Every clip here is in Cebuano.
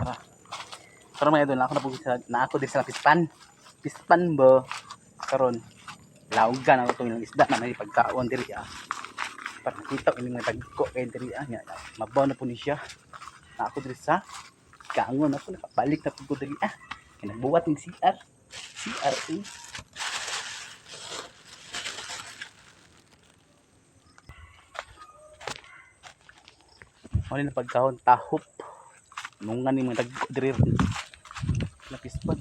Tara. Karon, mga idol, ako na po sa na ako diri sa Pispan. Pispan ba karon laugan ako itong ilang isda na may pagkaon diri ah. Para nakita ko inyong mga tagko kay diri ah. Nya, mabaw na po ni siya. Na ako diri sa kangon ako, nakabalik na po ko diri ah. Kay nagbuwat ng CR. CR eh. Ano na pagkaon, tahop. Nungan ni mga tagko diri Napispan.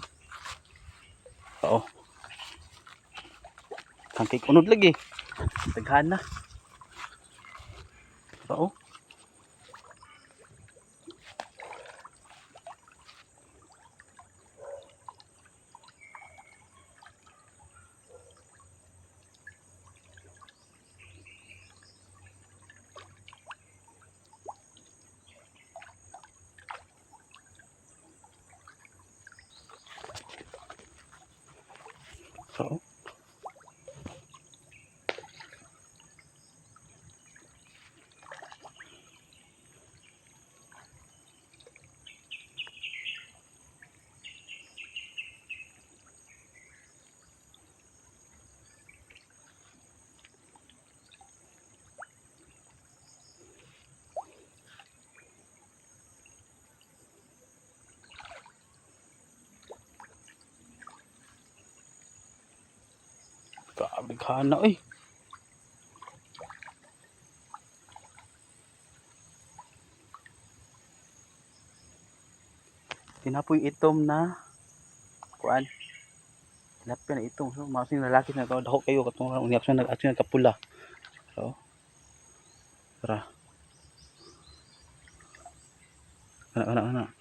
Oo. Kang kay unod lagi. Daghan na. Oo. Oo. Grabe na eh. Tinapoy itom na kuan. Tilapia na itom. So, mas yung lalaki na to. Dako kayo katong unya siya nag action nagkapula. So, tara. Ana, ana, ana.